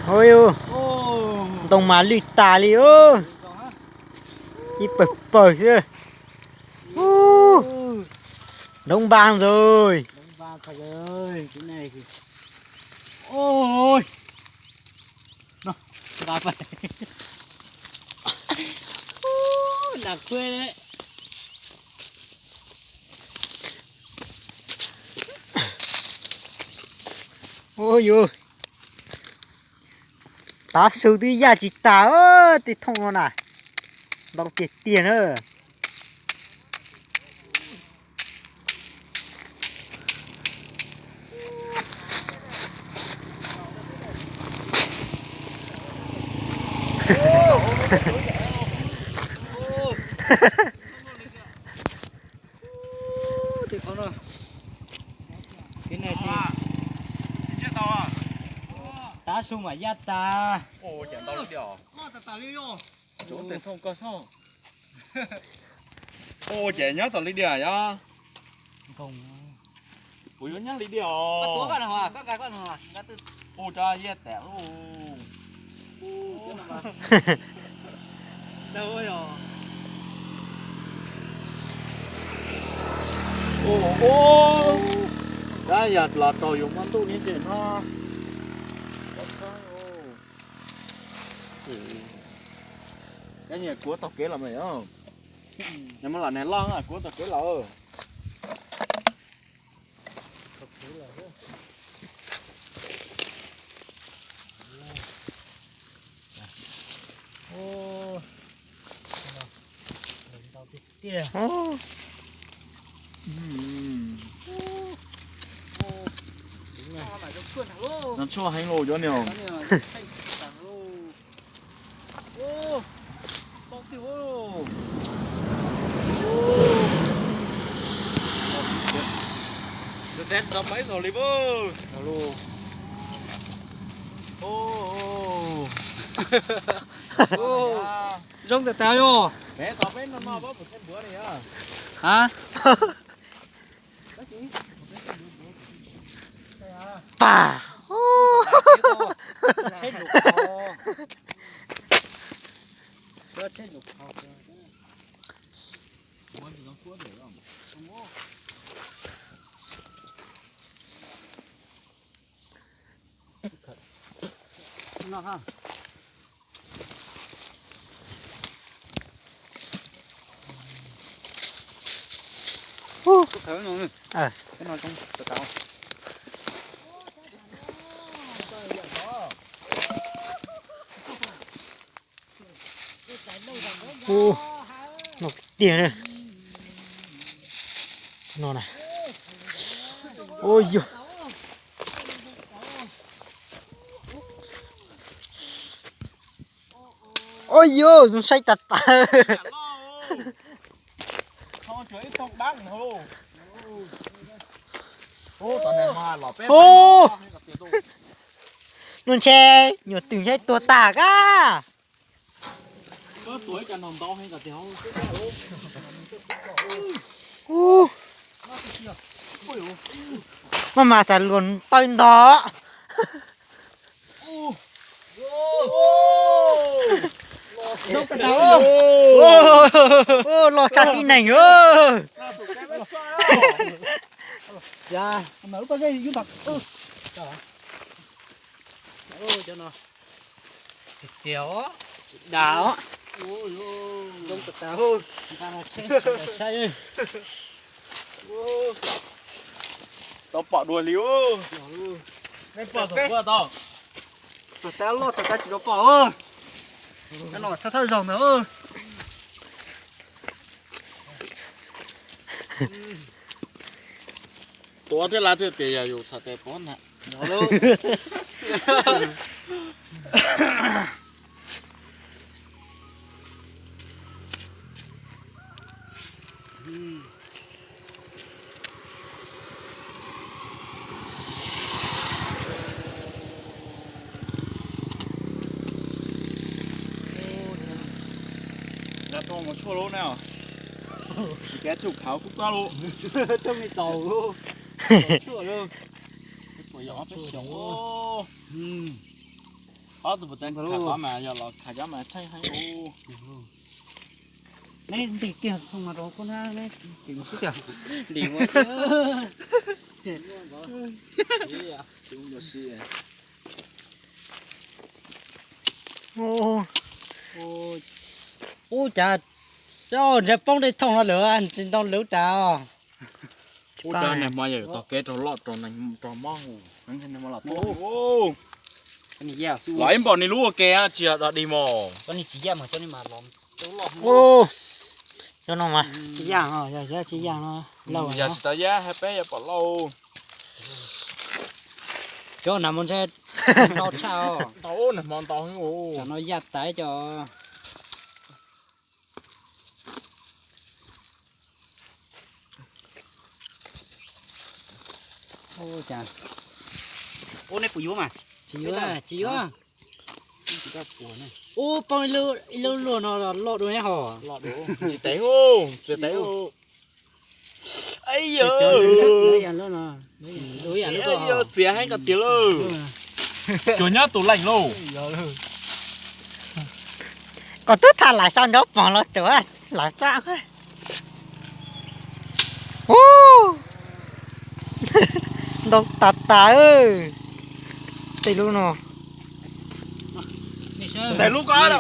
Oj, ntoo mas lwj tas li os. Ib pawg pawg xwb. Nroo npas ntxawg. Ua yus, tav su twb yaj tsis tas tej thooj no na, ntau tiag tiag na. Tav su mas yaj tas. Ua ces nyob tom li diam yog. Kuv yuav nyob li diam os. Ua rau yaj tas lawm. Tab yog los rau yus muaj ntuj ni ces no. Nyias kuav tau kev los mas yog, nyias muaj lam neg loj kuav tau kev los. No tshuaj heev los cov niag. Zoo tas tas yog. Pab. Ub, no tiag na. No na. Ua yus, ua yus, zoo saib tas tas. Ub, no ntshe nyuam twm ntshe tuag tas kab. Maj mas xav luag taw ntog. Los tsa tib neeg. Tiag os, dag os. Tau pom dua li. Txog tas loj txog tas tsis tau pom. Cov no thawj thawj zaug ntag. Tuav thiab lawv thiaj tias yog yus txhais tes tuav ntag. Nqa thau mus tshuaj lub na. Tsis kev tsum khav kub tob lub. Tshuaj li tau tshuaj lub. Tshuaj yog ob peb xyoos. Ob tug puas tau khav qhov mas yog los khav cov mas tshaib heev. Neb ntim kiag thooj no rau kuv na, neb ntim xwb tiag. Ntim ua tiag. Ub, cas ntshe poob tej thooj no lawm, tsis ntau lub tas os. Ub, cov niag hmo yog yuav tog kev rau loj rau neeg rau mob. Los ib npaum ni lub ua ke tsis yog dog dig mos. Cov no mas tsis yaj no, yog tsis yaj no lauj, yog tsis tau yaj hais peb yog pom lauj. Cov nas mus ntshe ntau tshaj os. Ntau, nag hmo ntau heev. Cov no yaj tas cov. Ua cas, ua nej puas yuav mas? Tsis yuav, tsis yuav. Ub, poob ib lub luag no loj dua neb hos. Tsis tev, tsis tev. Txiav heev koj tiag lauj. Cuag nyob tus leej lauj. Koj twb tham lawm xyov nrov poog los tsuav lawm xwb. Ub, ntau tas tas. Tej lub no. Tej lub ko na.